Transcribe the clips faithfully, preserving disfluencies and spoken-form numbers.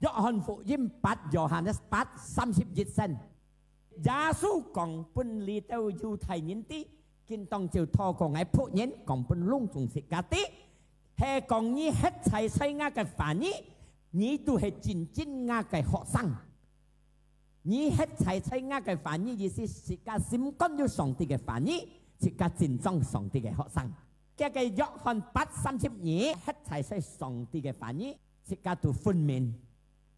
約翰福音八，Yohanes八三十一節，耶穌講分這兜猶太人知，今當晝透過𠊎僕人講分攏總自家知，係講你歇在在𠊎个話語，你就係真正𠊎个學生。你歇在在𠊎个話語，意思自家心肝有上帝个話語，自家真正上帝个學生。這个約翰八三十二，歇在在上帝个話語，自家就分明，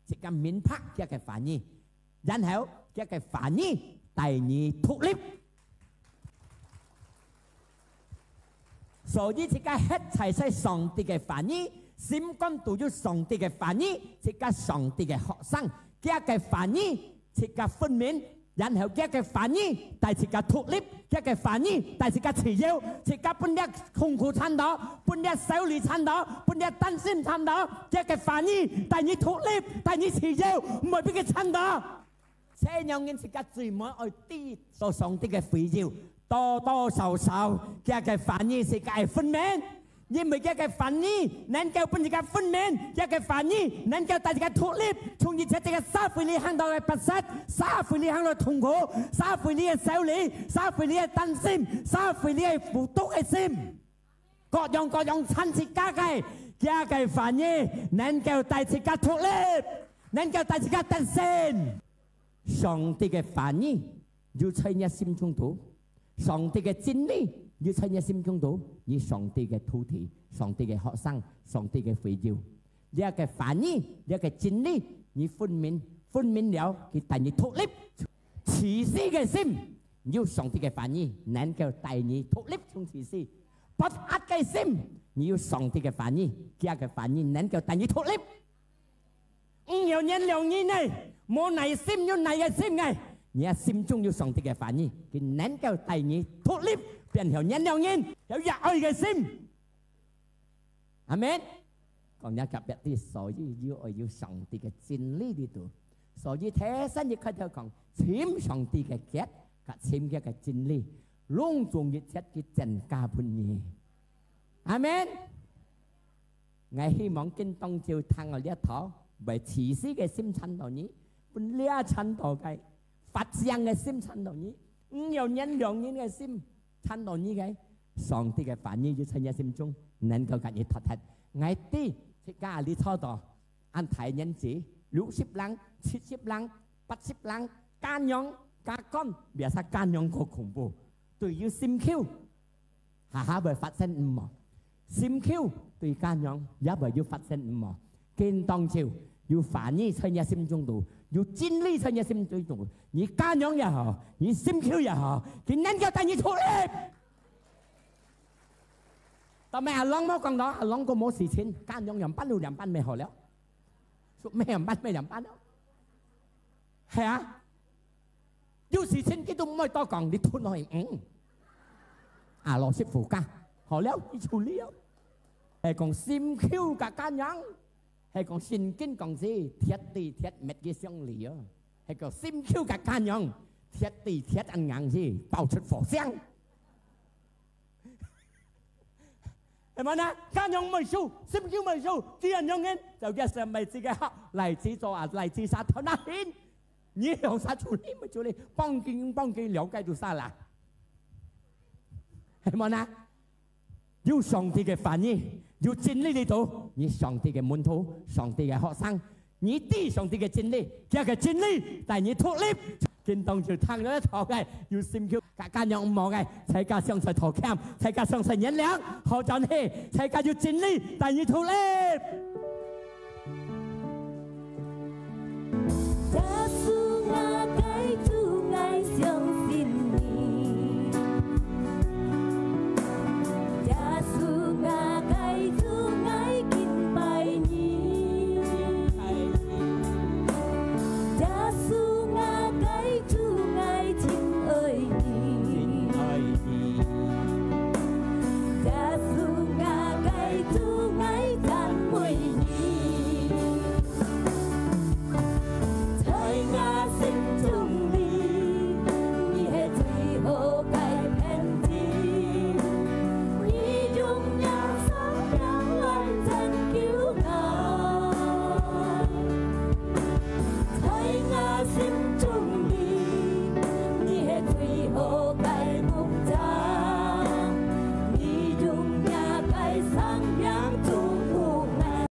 自家明白這个話語，然後這个話語帶你脫離。所以自家歇在在上帝个話語，心肝肚有上帝个話語，自家上帝个學生，這个話語自家分明，然後這个話語帶自家脫離，這个話語帶自家自由，自家分這痛苦纏到，分這愁慮纏到，分這擔心纏到，這个話語帶你脫離，帶你自由，毋會分佢纏到。 細人人自家最毋愛知道上帝个話語，多多少少，佢个話語自家愛分明。因為佢个話語能夠分自家分明，佢个話語能夠帶自家脫離，從以前這个社會裡行到个不實，社會裡行到痛苦，社會裡个愁慮，社會裡个擔心，社會裡个苦毒个心。 各樣各樣纏自家个，佢个話語能夠帶自家脫離，能夠帶自家得勝。上帝个話語有在你心中肚，上帝个真理有在你心中肚，你上帝个徒弟，上帝个學生，上帝个會友。這个話語，這个真理，你分明，分明了，佢帶你脫離。自私个心， 有上帝个話語，能夠帶你脫離從自私。不壓个心，你有上帝个話語，佢个話語能夠帶你脫離。毋要原諒人呢，無耐心，有耐个心个，你个心中有上帝个話語，佢能夠帶你脫離，變成原諒人，有熱愛个心。阿門。講若隔壁知，所以有愛有上帝个真理裡肚。所以第三一開頭講，尋上帝个國，佮尋佢个真理，攏總一切佢增加分你。阿門。𠊎希望今當晝聽𠊎這套，會自私个心纏到你，分這纏到个，發癢个心纏到你，毋要原諒人个心纏到你个，上帝个話語就在你心中，能夠佮你脫忒。𠊎知，自家這坐到，恁大年紀，六十零、七十零、八十零，家娘、家官，biasa家娘較恐怖，對有心臼， 下下會發生毋好。心臼對家娘也會有發生毋好。今當晝有話語在你心中肚，有真理在你心中肚，你家娘也好，你心臼也好，佢能夠帶你脫離。但係阿郎無講到，阿郎講無事情，家娘仰般就仰般乜好了，乜仰般乜仰般了。係啊， 有事情佢都毋會多講，你吞落去，嗯。啊，老師傅家，好了，佢處理了。係講心臼佮家娘，係講聖經講是鐵對鐵，搣佢相離哦。係講心臼佮家娘，鐵對鐵恁硬是，爆出火星。 係無呢？家娘毋會輸，心臼毋會輸，佢恁樣个，就佢想愛自家好，來自做啊，來自啥頭那hin。你有啥處理毋處理，幫佢，幫佢了解就啥啦。係無呢？有上帝个話語，有真理裡肚，你上帝个門徒，上帝个學生， 你知上帝个真理，佢个真理帶你脫離。今當晝聽到一套个，有心臼佮家娘毋好个，自家相愛道歉，自家相愛原諒，好轉去，自家有真理帶你脫離。